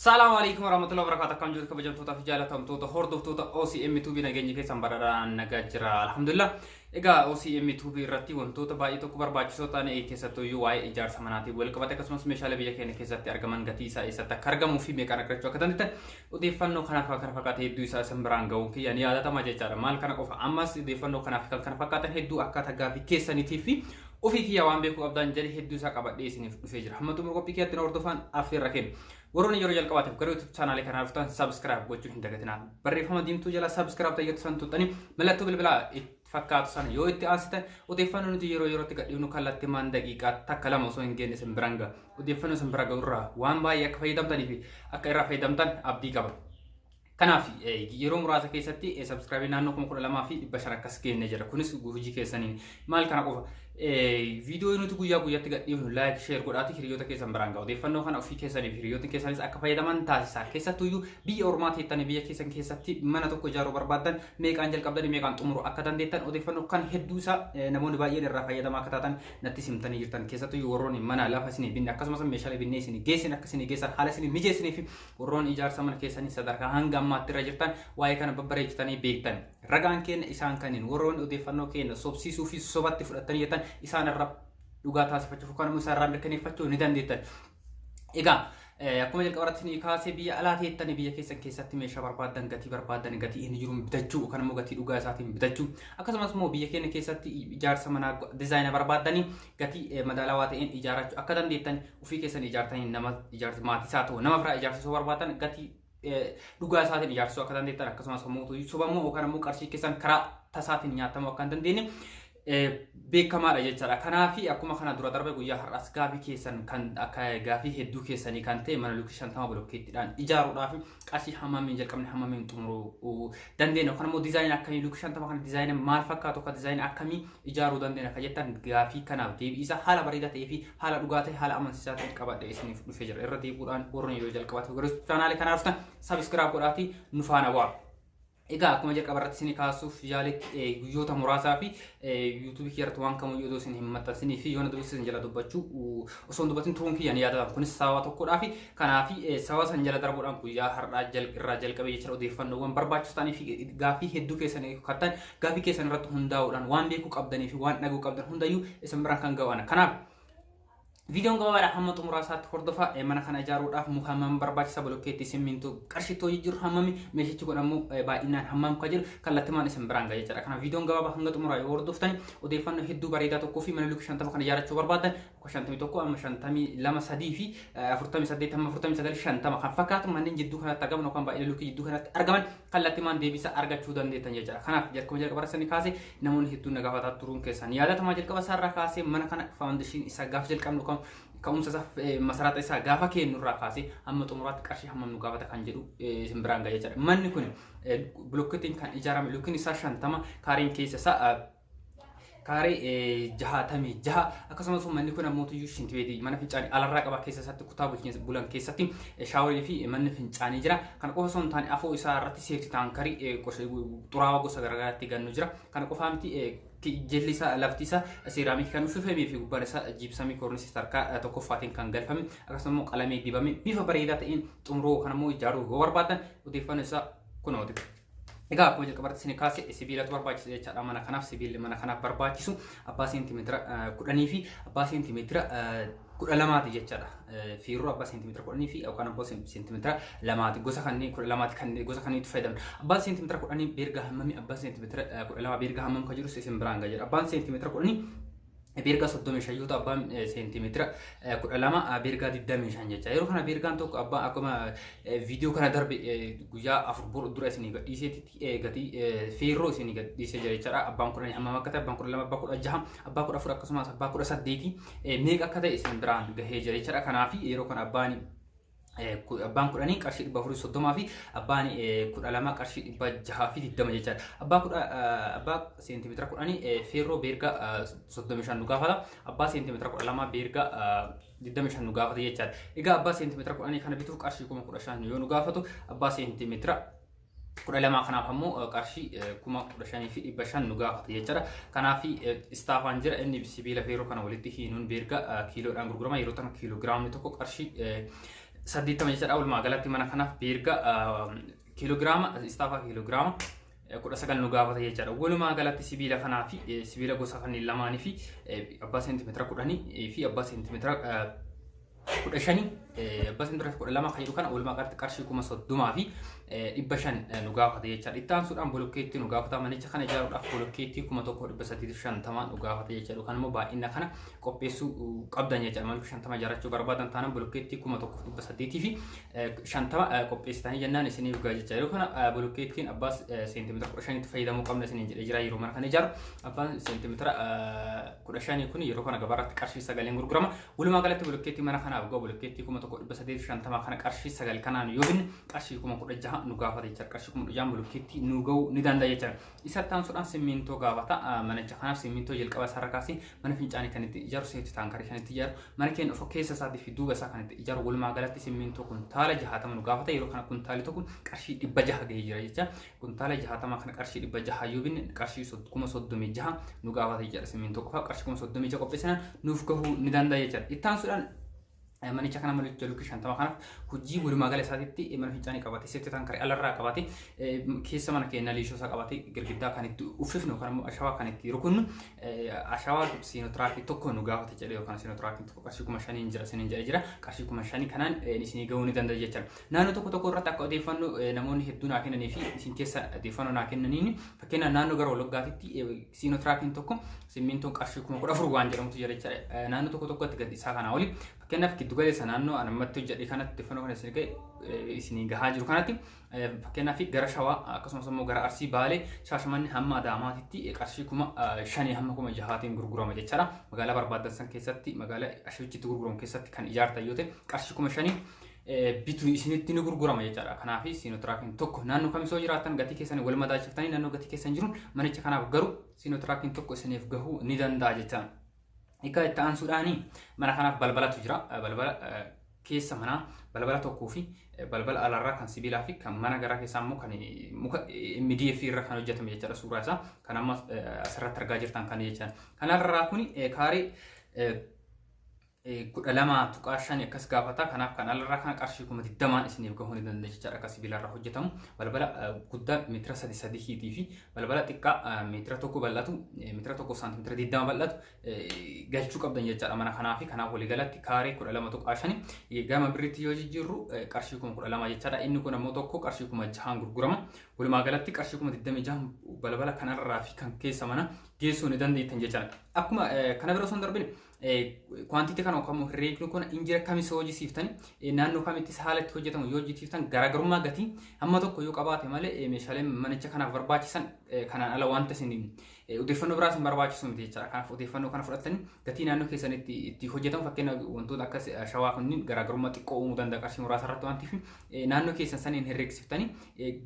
Salaamu alaikum warahmatullahi wabarakatuh. Akkam jirtu kabajamtootaa fi jaalatamtoota hordoftoota OCM Tube, nageenyi keessan badhaadhaan nagaa jira. Alhamdulillah. Egaa OCM Tube irratti wantoota baay'ee tokko barbaachisoo ta'an, keessattuu iyyuu waa'ee ijaarsa manaatiin wal qabate, akkasumas meeshaalee biyya keenya keessatti argaman gatii isaa eessatti akka argamuu fi meeqaan argachuu akka dandeettan odeeffannoo kanaaf kan kana fakkaatan hedduu isaa isin biraan ga'uun kiyya ni yaadatama jechaadha. Maal kana qofa, ammas odeeffannoo kanaaf kan kana fakkaatan hedduu akkaataa gaafii keessaniitii fi ofii kiyya waan beekuu qabdan jedhe hedduu isaa qabadhee isiniif dhufee jira. Hamma xumura qophii kiyyaatti na hordofaan affeerra kennu. Warroonni yeroo jalqabaatiif gara YouTube chaanaalii kanaa dhuftan subscribe gochuu hin dagatinaa. Barreeffama diimtuu jala subscribe tayyatu san tuqxanii mallattoo bilbilaa fakkaatu sana yoo itti aansitan, odeeffannoo nuti yeroo yerootti gadhiifnu kallattimaan daqiiqaa takka lama osoo hin geenye isin biraan ga'a. Odeeffannoo isin bira ga'urraa waan baay'ee akka fayyadamtanii fi akka irraa fayyadamtan abdii qaba. Kanaaf yeroo muraasa keessatti subscribe naannoo 12,500 akkas geenne jira. Kunis hojii keessaniin. Maal kana qofa, viidiyoo nuti guyyaa guyyaatti gadhiifnu like, share godhaati hiriyoota keessan biraan ga'a. Odeeffannoo kana ofii keessaniif hiriyoota keessanis akka fayyadaman taasisaa. Keessattuyyuu biyya ormaa teettanii biyya keessan keessatti mana tokko ijaaruu barbaaddan, meeqaan jalqabdanii meeqaan xumuru akka dandeettan odeeffannoo kan hedduu isaa namoonni baay'een irraa fayyadamaa akka taatan natti simtanii jirtan. Keessattuyyuu warroonni mana lafa isinii binne, akkasumas meeshaalee binnee isinii geessin akka isinii geessan haala isinii mijeessinii fi warroonni ijaarsa mana keessanii sadarkaa hanga ammaatti irra jirtan waa'ee kana babbareechitanii beektan. Ragaan keenya isaan kaniin warroonni odeeffannoo keenya sobsiisuu fi sobatti fudhatanii jettan isaan irra dhugaa taasifachuuf yookaan immoo isaan irraa mirkaneeffachuu ni dandeettan. Egaa akkuma jalqaba irratti ni kaasee, biyya alaa teettanii biyya keessan keessatti meeshaa barbaaddan gatii barbaaddan gatii inni jiruun bitachuu yookaan immoo gatii dhugaa isaatiin bitachuu, akkasumas immoo biyya keenya keessatti ijaarsa manaa dizaayina barbaaddanii gatii madaalawaa ta'een ijaarachuu akka dandeettan, ofii keessan ijaartanii nama ijaarsa maatii isaa ta'u nama biraa ijaarsisuu barbaadan gatii dhugaa isaatiin ijaarsisuu akka dandeettan, akkasumas immoo sobamuu yookaan immoo qarshii keessan karaa tasaatiin nyaatamuu akka hin dandeenye beekamaadha jechaadha. Kanaaf akkuma kana dura darbe guyyaa har'aas gaafii keessan kan akka gaafii hedduu keessanii kan ta'e, mana lukkii 50 bolokkeettiidhaan ijaaruudhaaf qarshii hammamiin jalqabne hammamiin xumuruu dandeenya, yookaan immoo diizaayinii akkamii, lukkii 50 kana diizaayinii maal fakkaatu akka diizaayinii akkamii ijaaruu dandeenya akka jettan, gaafii kanaaf deebii isaa haala bareedaa ta'ee fi haala dhugaa ta'e, haala amansiisaa ta'e qabadhee isiniif dhufee jira. Irra deebi'uudhaan warroonni yeroo jalqabaatiif gara chaanaalii kanaa dhuftan subscribe godhaatii nu faana bu'aa. Egaa akkuma jalqaba irratti isin kaasuuf yaaletti, guyyoota muraasaa fi yuutuubii kiyya irratti waan kamuyyuu osoo isin hin maxxansinii fi yoona dubbisisan jala dubbachuu osoo hin dubbatin turuun kiyya ni yaadatama. Kunis sababa tokkodhaa fi kanaaf sababa san jala darbuudhaan guyyaa har'aa irraa jalqabee jecha odeeffannoowwan barbaachisoo ta'anii fi gaaffii hedduu keessan kattan gaaffii keessan irratti hundaa'uudhaan waan beekuu qabdanii fi waan dhaguu qabdan hundayyuu isin biraan kan ga'u ana. Kanaaf viidiyoon gabaabaadha, hamma xumuraa isaatti hordofaa. Mana kana ijaaruudhaaf muka hammam barbaachisa, bolokkeetti, simmintoo qarshitti hojii jiru hammami, meeshichi kun ammoo baay'inaan hammam kan jedhu kallattimaan isin biraan ga'a jechaadha. Kanaaf viidiyoon gabaabaa hanga xumuraa yoo hordoftan odeeffannoo hedduu bareedaa tokkoo fi mana lukkii 50 kana ijaarrachuu barbaadan 51 amma 52, 3 fi 48 amma 49, 50 kan fakkaatu manneen jidduu kanatti argaman yookaan baay'ina lukkii jidduu kanatti argaman kallattimaan deebisa argachuu dandeettan jechaadha. Kanaaf jalqaba jalqaba irratti kaasee namoonni hedduun na gaafataa turuun keessan yaadatama. Jalqaba isaarraa kaasee mana kana foundation isaa gaafa jalqabnu yookaan ka'umsa isaa masaraata isaa gaafa kennu irraa kaasee hamma xumuraatti qarshii hammam nu gaafata kan jedhu isin biraan ga'a jechaadha. Manni kun bulokkeetiin kan ijaarame, lukkiin isaa 50, kaareen keessa isaa kaaree 66. Akkasumas manni kun ammoo tuyyuu shintibeetii mana fincaanii alarraa qaba. Keessa isaatti kutaa bulchiinsa bulan keessatti shaaworii fi manni fincaanii jira. Kana qofa osoo hin taane afoo isaa irratti septic tankerii xuraawaa gosa garaagaraatti gannu jira. Kana qofaa miti, jalli isaa lafti isaa seeraamikii kan uffifamee fi gubbaan isaa jiibsamii koornisii sadarkaa tokkoffaatiin kan galfame, akkasumas immoo qalamee dibame bifa bareedaa ta'een xumuruu yookaan immoo ijaaruu yoo barbaadan odeeffannoo isaa kunooti. Egaa akkuma jalqabarratti isin kaase sibiilatu barbaachisa jechaadha mana kanaaf. Sibiilli mana kanaaf barbaachisu abbaa seentimeetira 10 fi abbaa seentimeetira 12ti jechaadha. Fiirroo abbaa seentimeetira 10 fi yookaan abbaa seentimeetira 2ti, gosa kanneen 12ti, kan gosa kanneen itti fayyadamna. Abbaan seentimeetira 10 beergaa hammamii, abbaan seentimeetira 12 beergaa hammam kan jedhus isin biraan ga'a jedha. Abbaan seentimeetira 10 beergaa 35 yoo ta'u, abbaan seentimeetira 12 beergaa 25 jecha. Yeroo kana beergaan tokko abbaa akkuma viidiyoo kana darbe guyyaa 4 bor dura isinii gadhiiseetti gatii feerroo isinii gadhiisee jira jechaadha. Abbaan 10 hammam akka ta'e, abbaan 12, abbaa 16, abbaa 14, akkasumas abbaa 18 meeqa akka ta'e isin biraan gahee jira jechaadha. Kanaaf yeroo kana abbaan 10 qarshii 430 fi abbaan 12 qarshii 620 jechaadha. Abbaa seentimeetira 10 feerroo beergaa 35 nu gaafata. Abbaa seentimeetira 12 beergaa 25 nu gaafata jechaadha. Egaa abbaa seentimeetira 10 kana bituuf qarshii 15,000 yoo nu gaafatu, abbaa seentimeetira 12 kanaaf ammoo qarshii 15,500 nu gaafata jechaadha. Kanaaf istaafaan jira, inni sibiila feerroo kana walitti hiinuun beerga kiiloodhaan gurgurama. Yeroo tana kiiloogiraamni tokko qarshii 80 jechaadha. Walumaa galatti mana kanaaf beerga kiiloogiraama istaafaa kiiloogiraama 19 nu gaafata jechaadha. Walumaa galatti sibiila kanaa fi sibiila gosa kanneen lamaanii fi abbaa seentimeetira 10 fi abbaa seentimeetira 15, abbaa seentimeetira 12 kan jedhu kana walumaa galatti qarshii 30,500 nu gaafata jechaadha. Itti aansuudhaan bolokkeettii nu gaafata. Manicha kana ijaaruudhaaf bolokkeettii 1850 nu gaafata jechaadha. Yookaan immoo baay'ina kana qopheessuu qabdan jechaadha. Mana 50 ijaarrachuu barbaadan taanaan bolokkeettii 1850 qopheessitanii jennaan isiniif gaha jecha. Yeroo kana bolokkeettiin abbaa seentimeetira 15tti fayyadamuu qabna isiniin jedhee jira yeroo mana kana ijaaru. Abbaan seentimeetira 15 kun yeroo kana gabaarratti qarshii 9n gurgurama. Walumaa galatti bolokkeettii mana kanaaf gahu bolokkeettii 1850 kana qarshii 9 kanaan yoo binne qarshii 16,000 nu gaafata jechuudha. Qarshii 16,000 bolokkeettii nu gahuu ni danda'a jechuudha. Isa itti aansuudhaan simmintoo gaafata. Manicha kanaaf simmintoo jalqaba isaarra kaasee mana fincaanii kan itti ijaaru, seefti taankarii kan itti ijaaru, mana keenya of keessa isaatii fi duuba isaa kan itti ijaaru walumaa galatti simmintoo kuntaala 60 nu gaafata. Yeroo kana kuntaalli tokko qarshii 600 gahee jira jecha. Kuntaala 60 kana qarshii 600 yoo binne qarshii 36,000 nu gaafata jechaadha. Simmintoo qofa qarshii 36,000 qopheessinaan nuuf gahuu ni danda'a jechaadha. Itti aansuudhaan manicha kana manicha lukkii 50 kanaaf hojii walumaa gala isaatitti mana fincaanii qabate, seefti taankarii alarraa qabate, keessa mana keenya liishoo isaa qabate, girgiddaa kan itti uffifnu yookaan immoo ashawaa kan itti rukunnu ashawaa siinootiraakii tokko nu gaafate jedhe yookaan siinootiraakiin tokko qarshii 5,000 jira isiniin jedhe jira. Qarshii 5,000 kanaan isinii gahuu ni danda'a jechuudha. Naannoo tokko tokko irratti akka odeeffannoo namoonni hedduu naa kennanii fi isin keessa odeeffannoo naa kennaniin, fakkeenyaaf naannoo gara Wallaggaatitti siinotiraakiin tokko simmintoon qarshii 14,000 waan jedhamutu jira jechaadha. Naannoo tokko tokkotti gadi isaa kanaa oli. Fakkeenyaaf giddu galeessa naannoo ani ammatti hojjedhe kanatti, odeeffannoo kana isin gahe isinii gahaa jiru kanatti, fakkeenyaaf gara Shawaa akkasumas immoo gara Arsii, Baalee, Shaashamannee hamma Adaamaatitti qarshii 5,000 hamma 6,000tiin gurgurama jechaadha. Magaalaa barbaadan san keessatti, magaalaa ashichitti gurguramu keessatti kan ijaartan yoo ta'e qarshii 5,000 bitu isinitti ni gurgurama jechaadha. Kanaaf siinotiraakiin tokko naannoo kamisoo jiraattan gatii keessan wal madaalchiftanii naannoo gatii keessan jiruun manicha kanaaf garuu siinotiraakiin tokko isiniif gahuu ni danda'a jechaadha. Egaa itti aansuudhaan mana kanaaf balbalatu jira. Balbala keessa manaa balbala tokkoo fi balbala alaarraa kan sibiilaa fi kan mana garaa keessaa immoo kan muka MDF irra kan hojjetame jechaadha suuraa isaa. Kan amma asirratti argaa jirtan kan jechaadha. Kanarraa kun kaaree 12.5 akkas gaafata. Kanaaf kan alarraa kana qarshii 20,000n isiniif gahuu ni danda'a jechaadha. Akka sibiilarraa hojjetamu. Balbala guddaa meetira sadi sadii hiitii fi balbala xiqqaa meetira 1 bal'atu, meetira 1 saantimeetira 20 bal'atu galchuu qabdan jechaadha mana kanaa fi kanaaf waliigalatti kaaree 12.5 gama birriitti yoo jijjiirru qarshii 12,000 jechaadha. Inni kun ammoo tokko qarshii 6,000 gurgurama. Walumaa galatti qarshii 26,000 balbala kanarraa fi kan keessa mana geessuu ni dandeettan jechaadha. Akkuma kana bira osoo hin darbine kwaantitii kana yookaan immoo herreegni kun injira kamis yoo hojjisiiftan, naannoo kamittis haala itti hojjetamu yoo hojjisiiftan, garaagarummaa gatii hamma tokko yoo qabaate malee meeshaaleen manicha kanaaf barbaachisan kanaan ala wanta isin odeeffannoo biraas hin barbaachisu miti jechaadha. Kanaaf odeeffannoo kana fudhattanii gatii naannoo keessanitti itti hojjetamu, fakkeenyaaf wantoota akka shawaa kunniin garaagarummaa xiqqoo uumuu danda'a qarshii muraasa irratti waan ta'eef, naannoo keessan saniin herreegsiftanii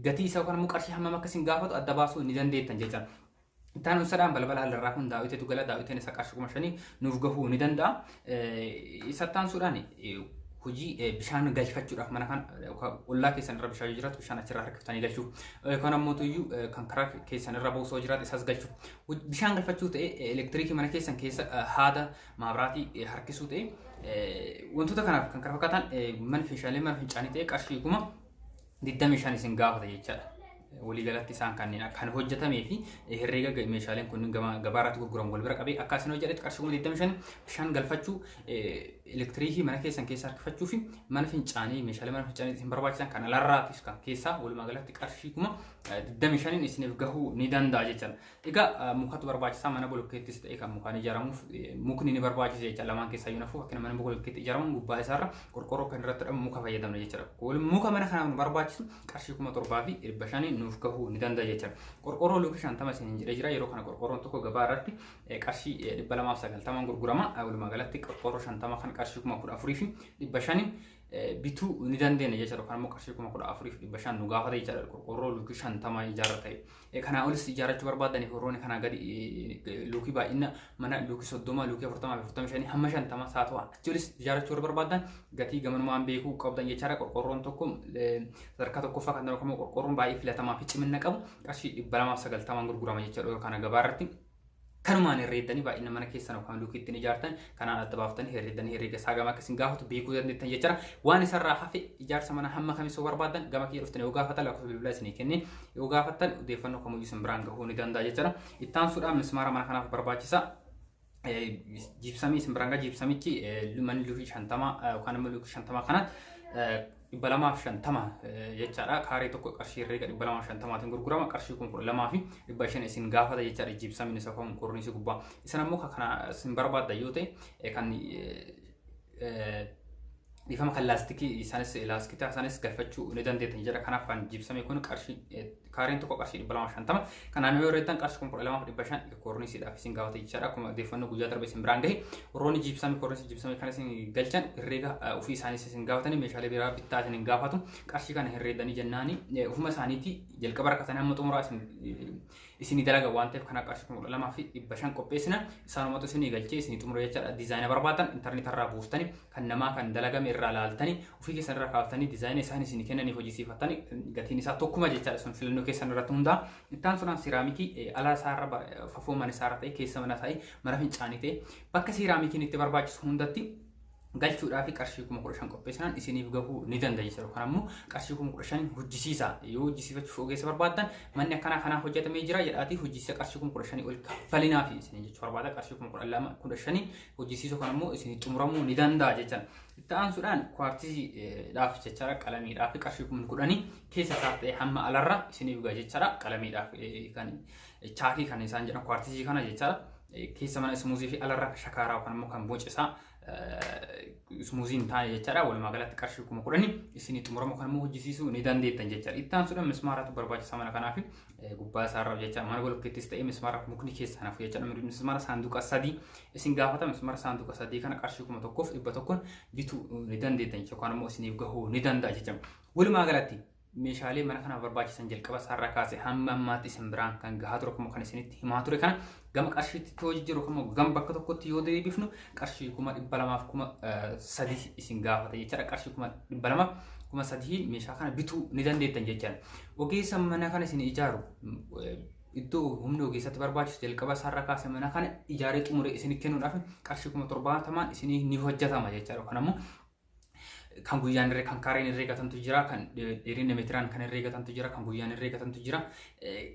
gatii isaa yookaan immoo qarshii hammam akka isin gaafatu adda baasuu ni dandeettan jechaadha. Itti aansuudhaan balbala alarraa kun daawwiteetu gala. Daawwiteen isa qarshii 5,000 nuuf gahuu ni danda'a. Isa itti aansuudhaan hojii bishaan galfachuudhaaf mana kana ollaa keessan irra bishaan yoo jiraatu bishaan achirraa harkiftanii galchuuf, yookaan ammoo iyyuu kan karaa keessan irra buusoo yoo jiraate isaas galchuuf, bishaan galfachuu ta'e, elektiriikii mana keessan keessa haada maabiraatii harkisuu ta'e, wantoota kanaaf kan kana fakkaatan mana meeshaalee mana fincaanii ta'e qarshii 25,000 isin gaafata jechaadha. Waliigalatti isaan kanneen kan hojjetamee fi herreega meeshaaleen kunniin gabaa irratti gurguramu wal bira qabee akka isin hojjetetti qarshii 25,000 bishaan galfachuu, elektiriikii mana keessan keessa harkifachuu fi mana fincaanii meeshaalee mana fincaanii isin barbaachisan kan alarraatis kan keessaa walumaa galatti qarshii 25,000 isiniif gahuu ni danda'a jechaadha. Egaa mukatu barbaachisaa. Mana bolokkeettis ta'e kan mukaan ijaaramuuf mukni ni barbaachisa jecha. Lamaan keessaa iyyuu nafuu fakkeenya mana bolokkeetti ijaaramu gubbaa isaarra qorqorroo kan irratti hidhamu muka fayyadamna jechuudha. Muka mana kanaaf nu barbaachisu qarshii 7,500 nuuf gahuu ni danda'a jechuudha. Qorqorroo luukii 50 isiniin jedhee jira. Yeroo kana qorqorroon tokko gabaa irratti qarshii 290 gurgurama. Walumaa galatti qorqorroo 50 kan qarshii 14,500 bituu ni dandeenya jechuudha. Yookaan immoo qarshii 14,500 nu gaafata jechuudha. Qorqorroo luukii 50 ijaarra ta'e. Kanaa olis ijaarrachuu barbaadaniif warroonni kanaa gadi luukii baay'ina mana luukii 30, luukii 40 fi 45 hamma 50 haa ta'u achi olis ijaarrachuu warra barbaadan gatii gamanumaan beekuu qabdan jechaadha. Qorqorroon tokko sadarkaa tokkoffaa kan ta'u qorqorroon baay'ee filatamaa fi cimina qabu qarshii 290 gurgurama jechuudha kana gabaa irratti. Kanumaan herreeddanii baay'ina mana keessan yookaan luukii ittiin ijaartan kanaan adda baaftanii herreeddanii herreega isaa gama akka isin gaafatu beekuu dandeettan jechuudha. Waan isarraa hafe ijaarsa mana hamma kamisoo barbaadan gama kiyya dhuftanii yoo gaafatan lakkoofsa bilbilaa isinii kennee yoo gaafattan odeeffannoo kamiyyuu isin biraan gahuu ni danda'a jechuudha. Itti aansuudhaan mismaara mana kanaaf barbaachisa. Jiibsamii isin biraan gaha. Jiibsamichi manni luukii 50 yookaan immoo luukii 50 kanaan 250 jechaadha. Kaaree tokko qarshii herreega 250n gurgurama. Qarshii 12,500 isin gaafata jechaadha. Jiibsamiin isa kan korniisii gubbaa. Isin ammoo kana isin barbaadda yoo ta'e kan dhiifama kan laastikii isaanis laastikaa isaanis galfachuu ni dandeettan jechuudha. Kanaaf kan jiibsame kun qarshii kaareen tokko qarshii 250. Kanaan yoo herreegdan qarshii 12,500 korniisiidhaaf isin gaafata jechaadha. Akkuma odeeffannoo guyyaa darbe isin biraan gahe warroonni jiibsame korniisii jiibsame kan isin galchan herreega ofii isaanis isin gaafatanii meeshaalee biraa bittaa isin hin gaafatu. Qarshii kana herreegdanii jennaani ofuma isaaniitii jalqaba rakkatanii hamma xumuraa isin isinii dalaga waan ta'eef kana qarshii 12,500 qopheessina. Isaanumatu isinii galchee isinii xumura jechaadha. Diizaayina barbaadan intarneetii irraa buuftanii kan namaa kan dalagame irraa laaltanii ofii keessan irraa kaaftanii diizaayina isaan isinii kennaniif hojisiifattanii gatiin isaa tokkuma jechaadha. Sun filannoo keessan irratti hundaa'a. Itti aansuudhaan siiraamikii ala isaarra fafoo mana isaarra ta'e keessa mana ta'e mana fincaanii ta'e bakka siiraamikiin itti barbaachisu hundatti galchuudhaaf qarshii 15,000 qopheessinaan isiniif gahuu ni danda'a jechuudha. Yookaan ammoo qarshii 15,000 hojjisiisa. Yoo hojjisiifachuuf ogeessa barbaaddan manni akkanaa kanaa hojjetamee jira jedhaatii hojjisiisa qarshii 15,000 ol kaffalinaa fi isin jechuu barbaada. Qarshii 12,000 15 hojjisiisuu kan ammoo isin xumuramuu ni danda'a jechuudha. Itti aansuudhaan kuwaartiziidhaaf jechaadha qalamiidhaaf qarshii 10,000 keessa isaaf ta'e hamma alarra isiniif gaha jechaadha. Qalamiidhaaf kan chaakii kan isaan jedhan kuwaartizii kana jechaadha. Keessa mana ismuuzii fi alarra shakaaraa yookaan immoo kan bocisaa ismuuzii hin taane jechaadha. Walumaa galatti qarshii 10,000 isinii xumuramu kan immoo hojjisiisuu ni dandeettan jechaadha. Itti aansuudhaan mismaaratu barbaachisa mana kanaaf gubbaa isaarra jecha mana bolokkeettis ta'ee mismaara mukni keessaa nafu jechaadha. Mismaara saanduqa 3 isin gaafata. Mismaara saanduqa 3 kana qarshii 1,100 bituu ni dandeettan jechuudha. Yookaan immoo isiniif gahuu ni danda'a jechuudha. Walumaa galatti meeshaalee mana kanaaf barbaachisan jalqaba isaarraa kaasee hamma ammaatti isin biraan kan gahaa ture kuma kan isinitti himaa ture kana gama qarshiitti yoo jijjiiru kuma gama bakka tokkotti yoo deebifnu qarshii 203,000 isin gaafata jechaadha. Qarshii 203,000 meeshaa kana bituu ni dandeettan jechaadha. Ogeessa mana kana isin ijaaru iddoo humni ogeessatti barbaachisu jalqaba isaarraa kaasee mana kana ijaaree xumuree isin kennuudhaaf qarshii 70,000 isinii ni hojjetama jechaadha. Kan ammoo kan guyyaan irree kan kaareen irree gatantu jira, kan dheerina meetiraan kan irree gatantu jira, kan guyyaan irree gatantu jira.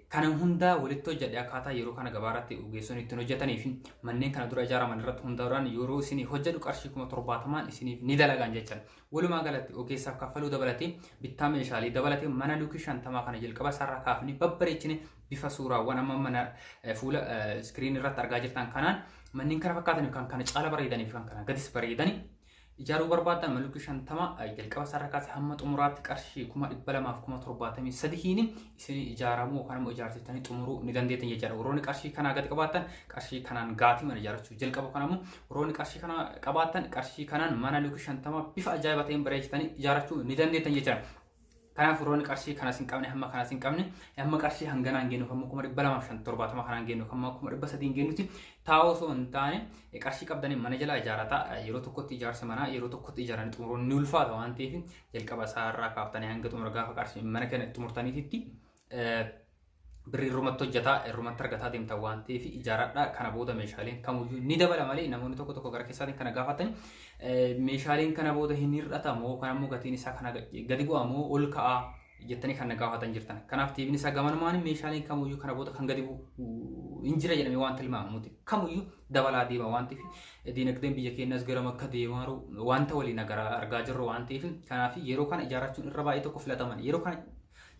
Kana hundaa walitti hojjedhe akkaataa yeroo kana gabaarratti ogeessonni ittiin hojjetanii fi manneen kana dura ijaaraman irratti hundaa'uudhaan yeroo isinii hojjedhu qarshii 70,000 isiniif ni dalagan jechan. Walumaa galatti ogeessaaf kaffaluu dabalatee bittaa meeshaalee dabalatee mana luukii 50 kana jalqaba isaarraa kaafnee babbareechine bifa suuraawwan amma mana fuula iskiriin irratti argaa jirtan kanaan manneen kana fakkaataniif kan kana caala bareedaniif kan kana gadis bareedanii ijaaruu barbaaddan mana luukii 50 jalqaba isaarraa kaasee hamma xumuraatti qarshii 273,000 isin ijaaramuu yookaan immoo ijaarsiftanii xumuruu ni dandeettan jechaadha. Warroonni qarshii kanaa gadi qabaattan qarshii kanaan gaatii mana ijaarrachuu jalqabu kan ammoo warroonni qarshii kana qabaattan qarshii kanaan mana luukii 50 bifa ajaa'iba ta'een bareechitanii ijaarrachuu ni dandeettan jechaadha. Kanaaf warroonni qarshii kanas hin qabne hamma kanas hin qabne hamma qarshii hanganaa hin geenyu hamma 270,000 kanaan geenyu hamma 300,000 hin geenyutti taa'oo osoo hin taane qarshii qabdanii mana jalaa ijaarrataa yeroo tokkotti ijaarsa manaa yeroo tokkotti ijaaranii xumuruun ni ulfaata waan ta'eef jalqaba isaa irraa kaaftanii hanga xumura gaafa qarshii mana kana xumurtaniititti birrii irrumatti hojjetaa irrumatti argataa deemtan waan ta'eef ijaaradhaa. Kana booda meeshaaleen kamuyyuu ni dabala malee namoonni tokko tokko gara keessaatiin kana gaafatan meeshaaleen kana booda hin hir'atamoo kan ammoo gatiin isaa kana gadi bu'amoo ol ka'aa jettanii kan na gaafatan jirtan. Kanaaf deebiin isaa gamanumaan meeshaaleen kamuyyuu kana booda kan gadi bu'u hin jira jedhamee waan tilmaamamuuti. Kamuyyuu dabalaa deema waan ta'eef diinagdeen biyya keenyas garam akka deemaa jiru wanta waliin argaa jirru waan ta'eef kanaaf yeroo kana ijaarrachuun irra baay'ee tokko filataman. Yeroo kana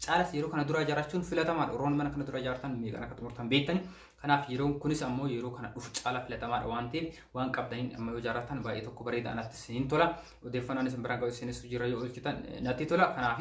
caalas yeroo kana dura ijaarrachuun filatamaadha. Oromoon mana kana dura ijaartan meeqaan akka xumurtan beektani. Kanaaf yeroon kunis ammoo yeroo kana dhufu caala filatamaadha waan ta'eef waan qabdaniin amma yoo ijaarratan baay'ee tokko bareeda anattis niin tola. Odeeffannoon isin biraan ga'u isinis hojiirra yoo oolchitan natti tola. Kanaaf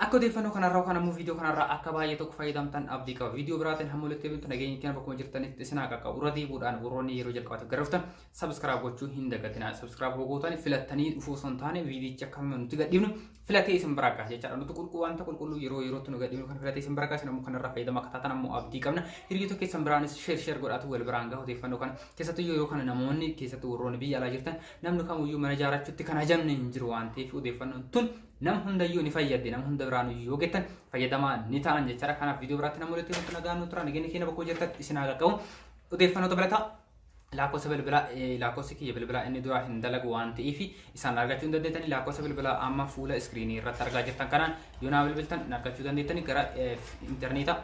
akka odeeffannoo kanarraa yookaan ammoo viidiyoo kanarraa akka baay'ee tokko fayyadamtan abdii qaba. Viidiyoo biraatiin hamma walitti deebinutti nageenyi keenya bakkuma jirtanitti isin haa qaqqabu. Irra deebi'uudhaan warroonni yeroo jalqabaatiif gara dhuftan subscribe gochuu hin dagatinaa. Subscribe gootan filattanii dhufuu osoo hin taane viidiyichi akka nuti gadhiifnu filatee isin biraa gaha jechaadha. Nuti qulqulluu wanta qulqulluu yeroo yerootti nu gadhiifnu kan filatee isin biraa gaha isin ammoo kanarraa fayyadama akka taatan ammoo abdii qabna. Hiriyoota keessan biraanis share share godhaatu wal biraan gaha odeeffannoo kana. Keessattuu yeroo kana namoonni keessattuu warroonni biyya alaa jirtan namni kamuyyuu mana ijaarrachuutti kan hajamne hin jiru waan ta'eef odeeffannoon tun nama hundayyuu ni fayyadde nama hunda biraan yoo gettan fayyadamaa ni ta'an jechaadha. Kanaaf viidiyoo biraatti nama walitti nuti nagaan nu tura nageenya keenya bakkoo jirtatti isin haa qaqqabu. Odeeffannoo dabalataa lakkoofsa bilbilaa, lakkoofsi kiyya bilbilaa inni duraa hin dalagu waan ta'eef isaan argachuu hin dandeettanii. Lakkoofsa bilbilaa amma fuula iskiriinii irratti argaa jirtan kanaan yoo naa bilbiltan argachuu dandeettanii. Gara intarneetaa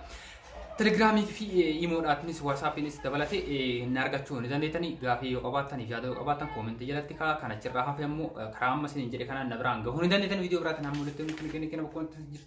Telegiraamii fi imoodhaatinis waasaappiinis dabalatee na argachuu ni dandeettanii. Gaafii yoo qabaattan, yaada yoo qabaattan koomentii jalatti kaa. Kan achirraa hafe ammoo karaa amma isiniin jedhe kanaan na biraan gahuu ni dandeettan. Viidiyoo biraatiin hamma walitti nuti kenna bakka jirtan.